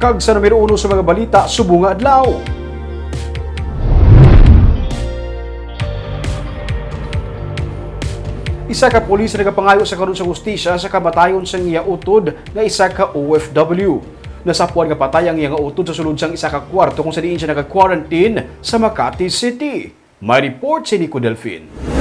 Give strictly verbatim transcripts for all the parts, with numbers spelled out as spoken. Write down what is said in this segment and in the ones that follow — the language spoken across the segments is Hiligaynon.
Kag sa numero uno sa mga balita subong nga adlaw. Isa ka pulis nagapangayo sa karon sa hustisya sa kamatayon sang iya utod nga isa ka O F W. Nasapuan nga patay ang iya nga utod sa sulod sang isa ka kwarto kung sa diin siya naka-quarantine sa Makati City. May report si Nico Delfin.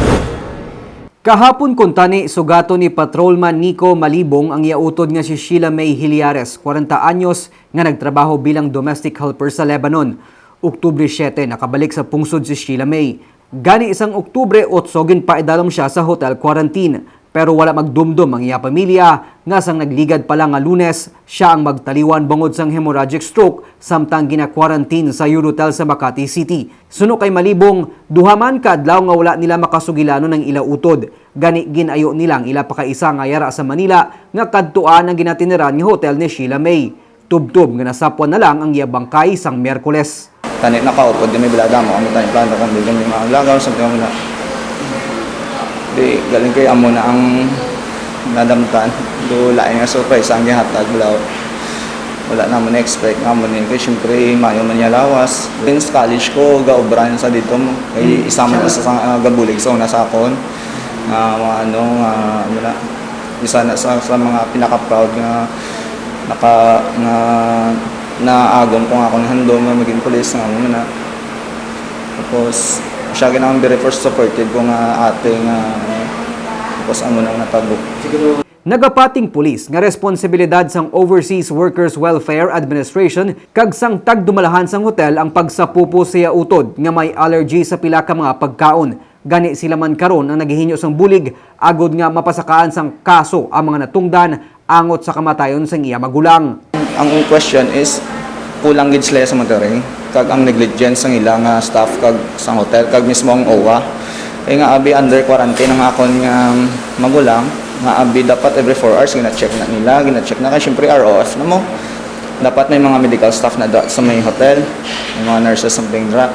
Kahapon kuntani, sugaton ni Patrolman Nico Malibong ang iya utod nga si Sheila May Hiliares, kwarenta anyos, nga nagtrabaho bilang domestic helper sa Lebanon. Oktubre siete, nakabalik sa pungsod si Sheila May. Gani sang Oktubre otso, ginpaidalom siya sa hotel quarantine, pero wala magdumdom ang iya pamilya nga sang nagligad pa lang nga Lunes, siya ang magtaliwan bangod sang hemorrhagic stroke samtang gina-quarantine sa Eurotel sa Makati City. Suno kay Malibong, duha man ka adlaw nga wala nila makasugilanon ang ila utod. Gani, gin-ayo nila ang ila pakaisa nga yara sa Manila nga kadtuan ang ginatiniran nga hotel ni Sheila May. Tubtob nga nasapwan na lang ang iya bangkay sang Miyerkules. Tani nakaupod kami, bila damo kami tani plano kung di kami maaglagaw sa kami na. Di, galing kay amo na ang nadamtan. Do, lain nga surprise ang gihatag, bila wala naman na-expect nga amo ni. Kay siyempre, mayo man niya lawas. Din sa college ko, gaobran sa dito mo. Kay isa man sa, sa, ah, gabulig sa una sa akon. Nga, mga ano, nga, ano na, isa na sa, sa mga pinaka-proud nga naka, nga naagom ko nga akong handom nga maging pulis nga amo na. Tapos, siya gid ang very first supportive ko nga ate nga, tapos amo nang natabo. Nagapating pulis nga responsibilidad sang Overseas Workers Welfare Administration kag sang tagdumalahan sang hotel ang pagsapupo sa iya utod nga may allergy sa pila ka mga pagkaon. Gani, sila man karon ang naghihinyo sang bulig agod nga mapasakaan sang kaso ang mga natungdan angot sa kamatayon sang iya magulang. Ang question is, kulang gid sila sa monitoring kag ang negligence sang ila nga staff kag sang hotel kag mismo ang O W A. Kay nga abi under quarantine ang akon nga magulang, nga abi dapat every four hours gina-check na nila, gina-check na kay syempre R O F na mo. Dapat may mga medical staff na da sa may hotel, may mga nurses, something dra.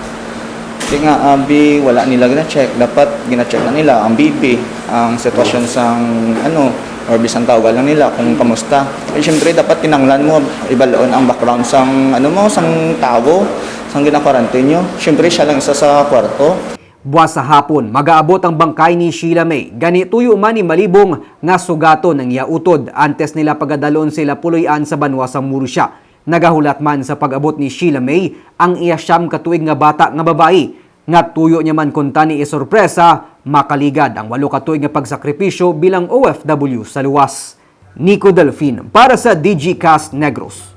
Di nga, abi, wala nila gina-check. Dapat gina-check na nila ang B P, ang sitwasyon sang, ano, or bisan tawagan lang nila kung kamusta. Eh, syempre, dapat kinahanglan mo ibalon ang background sang, ano mo, sang tawo, sang gina-quarantine nyo. Syempre, siya lang isa sa kwarto. Buwas sa hapon, magaabot ang bangkay ni Sheila May. Gani, tuyo man ni Malibong nga sugaton ang iya utod antes nila pagadalon sa ila puloy-an sa banwa sa Murcia. Nagahulat man sa pag-abot ni Sheila May ang iya siyam ka tuig nga bata nga babayi, nga tuyo niya man kuntani isorpresa, makaligad ang walo ka tuig nga pagsakripisyo bilang O F W sa luwas. Nico Delfin para sa Digicast Negros.